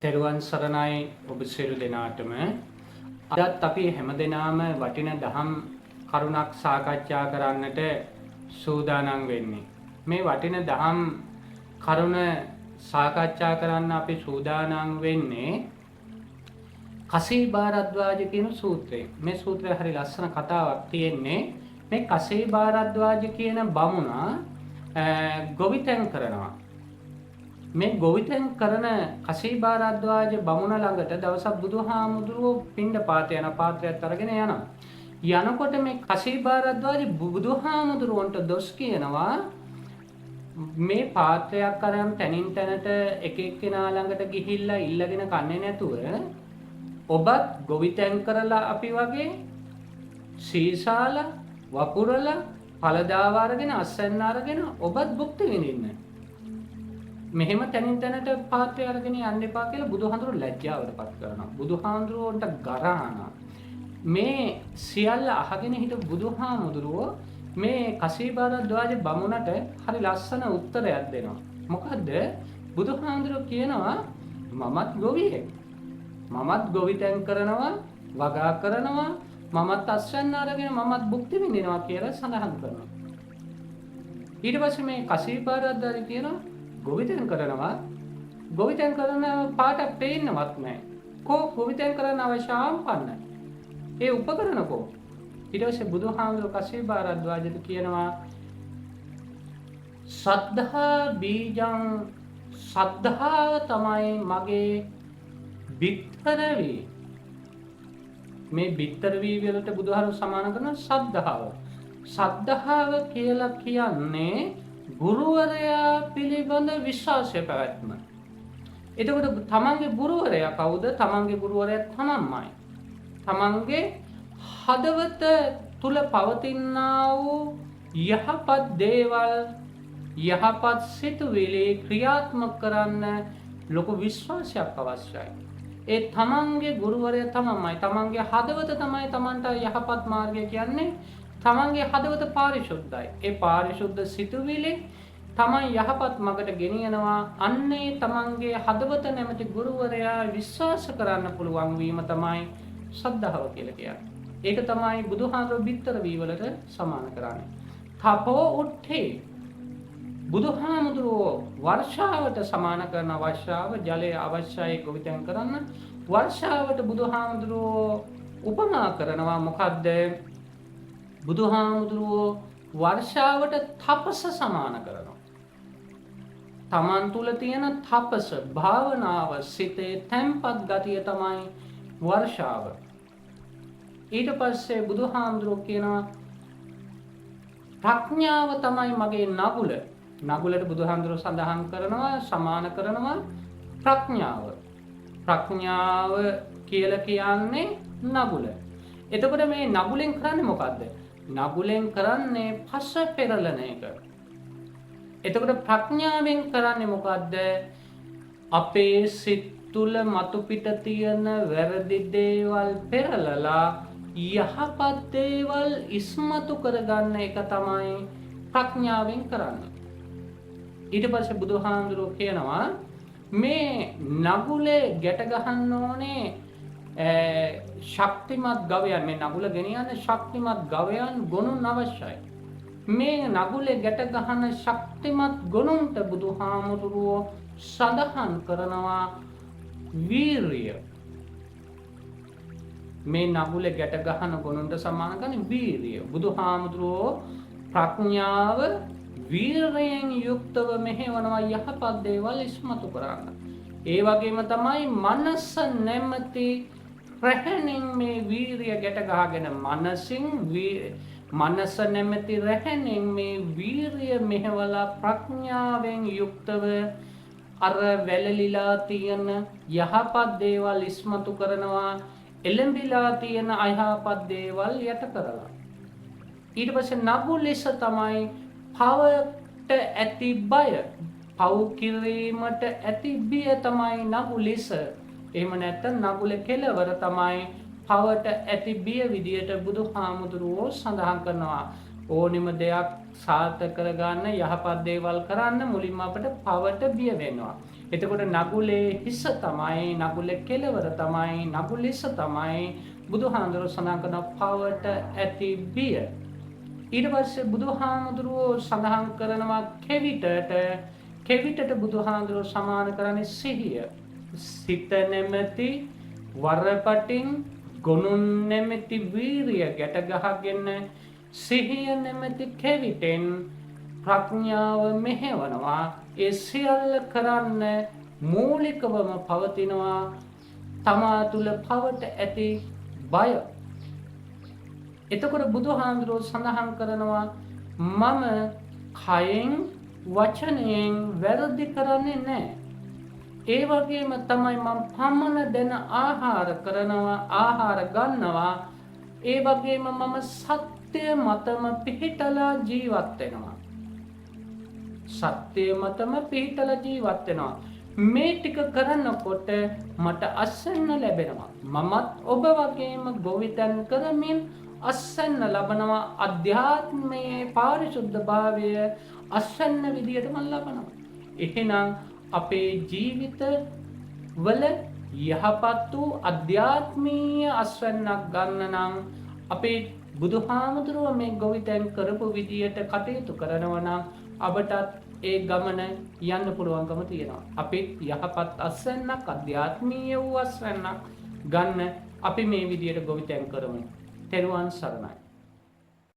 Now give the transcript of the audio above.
තෙරුවන් සරණයි ඔබ සියලු දෙනාටම. අදත් අපි හැම දෙනාම වටින දහම් කරුණක් සාකච්ඡා කරන්නට සූදානම් වෙන්නේ. මේ වටින දහම් කරුණ සාකච්ඡා කරන්න අපි සූදානම් වෙන්නේ කසී භාරද්වාජ කියන සූත්‍රය. මේ සූත්‍රය හරි ලස්සන කතාවක් තියෙන්නේ. මේ කසී භාරද්වාජ කියන බමුණා ගොවිතැන් කරනවා. මේ ගොවිතැන් කරන කසී භාරද්වාජ බමුණ ළඟට දවසක් බුදුහාමුදුරුවෝ පිණ්ඩපාත යන පාත්‍රයත් අරගෙන යනවා. යනකොට මේ කසී භාරද්වාජ බුදුහාමුදුරුවන්ට දොස් කියනවා, මේ පාත්‍රයක් අරන් තැනින් තැනට එක එක්කෙනා ළඟට ගිහිල්ලා ඉල්ලගෙන කන්නේ නැතුව ඔබත් ගොවිතැන් කරලා අපි වගේ සීසාලා වපුරලා ඵලදාව අරගෙන අස්වැන්න අරගෙන ඔබත් භුක්ති විඳින්න. මෙහෙම තැනින් තැනට පාත්‍රය අරගෙන යන්න එපා කියලා බුදුහාඳුරු ලැජ්ජාවට පත් කරනවා. බුදුහාඳුරුවන්ට ගරහනවා. මේ සියල්ල අහගෙන හිටපු බුදුහාමුදුරුවෝ මේ කසීබාරද්වාජ බමුණට හරි ලස්සන උත්තරයක් දෙනවා. මොකද්ද? බුදුහාමුදුරුවෝ කියනවා මමත් ගොවියෙක්. මමත් ගොවිතැන් කරනවා, වගා කරනවා, මමත් අස්වැන්න අරගෙන මමත් භුක්ති විඳිනවා කියලා සඳහන් කරනවා. ඊට පස්සේ මේ කසීබාරද්වාජ කියනවා ගොවිතැන් කරනවා, ගොවිතැන් කරන පාටක් පේන්නවත් නැහැ. කෝ ගොවිතැන් කරන්න අවශ්‍ය ආම්පන්න? ඒ උපකරණ කෝ? ඊට පස්සේ බුදුහාමුදුරුවෝ කසීබාරද්වාජට කියනවා සද්ධා බීජං, සද්ධාව තමයි මගේ බිත්තර වී. මේ බිත්තර වී වලට බුදුහාමුදුරුවෝ සමාන කරන සද්ධාව. සද්ධාව කියලා කියන්නේ ගුරුවරයා පිළිබඳ විශ්වාසය පැවැත්ම. එතකොට තමන්ගේ ගුරුවරයා කවුද? තමන්ගේ ගුරුවරයා තමන්මයි. තමන්ගේ හදවත තුල පවතිනා වූ යහපත් දේවල්, යහපත් සිතුවිලි ක්‍රියාත්මක කරන්න ලොකු විශ්වාසයක් අවශ්‍යයි. ඒ තමන්ගේ ගුරුවරයා තමන්මයි. තමන්ගේ හදවත තමයි තමන්ට යහපත් මාර්ගය කියන්නේ. තමන්ගේ හදවත පාරිශුද්ධයි. ඒ පාරිශුද්ධ සිතුවිලි තමන් යහපත් මගට ගෙනියනවා. අන්න ඒ තමන්ගේ හදවත නැමැති ගුරුවරයා විශ්වාස කරන්න පුළුවන් වීම තමයි ශ්‍රද්ධාව කියලා කියන්නේ. ඒක තමයි බුදුහාමුදුරුවෝ බිත්තර වී වලට සමාන කරන්නේ. තපෝ උට්ඨේ, බුදුහාමුදුරුවෝ වර්ෂාවට සමාන කරන වර්ෂාව, ජලය අවශ්‍යයි ගොවිතැන් කරන්න. වර්ෂාවට බුදුහාමුදුරුවෝ උපමා කරනවා මොකද්ද? බුදුහාමුදුරුවෝ වර්ෂාවට තපස සමාන කරනවා. තමන් තුළ තියෙන තපස, භාවනාව, සිතේ තැම්පත් ගතිය තමයි වර්ෂාව. ඊට පස්සේ බුදුහාමුදුරුවෝ කියනවා ප්‍රඥාව තමයි මගේ නගුල. නගුලට බුදුහාමුදුරුවෝ සඳහන් කරනවා, සමාන කරනවා ප්‍රඥාව. ප්‍රඥාව කියලා කියන්නේ නගුල. එතකොට මේ නගුලෙන් කරන්නේ මොකද්ද? නගුලෙන් කරන්නේ පස පෙරලන එක. එතකොට ප්‍රඥාවෙන් කරන්නේ මොකද්ද? අපේ සිත් තුළ මතු පිට තියෙන වැරදි දේවල් පෙරලලා යහපත් දේවල් ඉස්මතු කරගන්න එක තමයි ප්‍රඥාවෙන් කරන්නේ. ඊට පස්සේ බුදුහාමුදුරුවෝ කියනවා මේ නගුලේ ගැට ගහන්න ඕනේ ශක්තිමත් ගවයන්. මේ නගුල ගෙනියන්න ශක්තිමත් ගවයන් ගොනුන් අවශ්‍යයි. මේ නගුලේ ගැට ගහන ශක්තිමත් ගොනුන්ට බුදුහාමුදුරුවෝ සඳහන් කරනවා වීරිය. මේ නගුලේ ගැට ගහන ගොනුන්ට සමාන කරන්නේ වීරිය. බුදුහාමුදුරුවෝ ප්‍රඥාව වීරයෙන් යුක්තව මෙහෙවනවා යහපත් දේවල් ඉස්මතු කරන්න. ඒ වගේම තමයි මනස නැමැති රැහැණින් මේ වීරිය ගැට ගහගෙන, මනසින් මනස නැමැති රැහැණින් මේ වීරිය මෙහෙවලා ප්‍රඥාවෙන් යුක්තව අර වැළලිලා තියෙන යහපත් දේවල් ඉස්මතු කරනවා, එළඹිලා තියෙන අයහපත් දේවල් යට කරලා. ඊට පස්සේ නගු ලෙස තමයි පවට ඇති බය, පව් කිරීමට ඇති බිය තමයි නගු ලෙස. එහෙම නැත්නම් නගුල කෙලවර තමයි පවට ඇති බිය විදියට බුදුහාමුදුරුවෝ සඳහන් කරනවා. ඕනෙම දෙයක් සාර්ථක කරගන්න, යහපත් දේවල් කරන්න මුලින්ම අපට පවට බිය වෙනවා. එතකොට නගුලේ හිස තමයි, නගුලේ කෙලවර තමයි, නගුල හිස තමයි බුදුහාමුදුරුවෝ සඳහන් කරන පවට ඇති බිය. ඊට පස්සේ බුදුහාමුදුරුවෝ සඳහන් කරනවා කෙවිතට, කෙවිතට බුදුහාමුදුරුවෝ සමාන කරන්නේ සිහිය. සිත නැමැති වරපටින් ගොනුන් නැමැති වීරිය ගැට ගහගෙන සිහිය නැමැති කෙවිතෙන් ප්‍රඥාව මෙහෙවනවා. ඒ සියල්ල කරන්න මූලිකවම පවතිනවා තමා තුළ පවට ඇති බය. එතකොට බුදුහාමුදුරුවෝ සඳහන් කරනවා මම කයෙන් වචනයෙන් වැරදි කරන්නේ නැහැ. ඒ වගේම තමයි මම පමණ දැන ආහාර කරනවා, ආහාර ගන්නවා. ඒ වගේම මම සත්‍ය මතම පිහිටලා ජීවත් වෙනවා. සත්‍ය මතම පිහිටලා ජීවත් වෙනවා. මේ ටික කරනකොට මට අස්වැන්න ලැබෙනවා. මමත් ඔබ වගේම ගොවිතැන් කරමින් අස්වැන්න ලබනවා. අධ්‍යාත්මයේ පාරිශුද්ධ භාවය අස්වැන්න විදියට මම ලබනවා. එහෙනම් අපේ ජීවිත වල යහපත් වූ අධ්‍යාත්මීය අස්වැන්නක් ගන්න නම් අපේ බුදුහාමුදුරුවෝ මේ ගොවිතැන් කරපු විදියට කටයුතු කරනවා නම් අපටත් ඒ ගමන යන්න පුළුවන්කම තියෙනවා. අපිත් යහපත් අස්වැන්නක්, අධ්‍යාත්මීය වූ අස්වැන්නක් ගන්න අපි මේ විදියට ගොවිතැන් කරමු. තෙරුවන් සරණයි.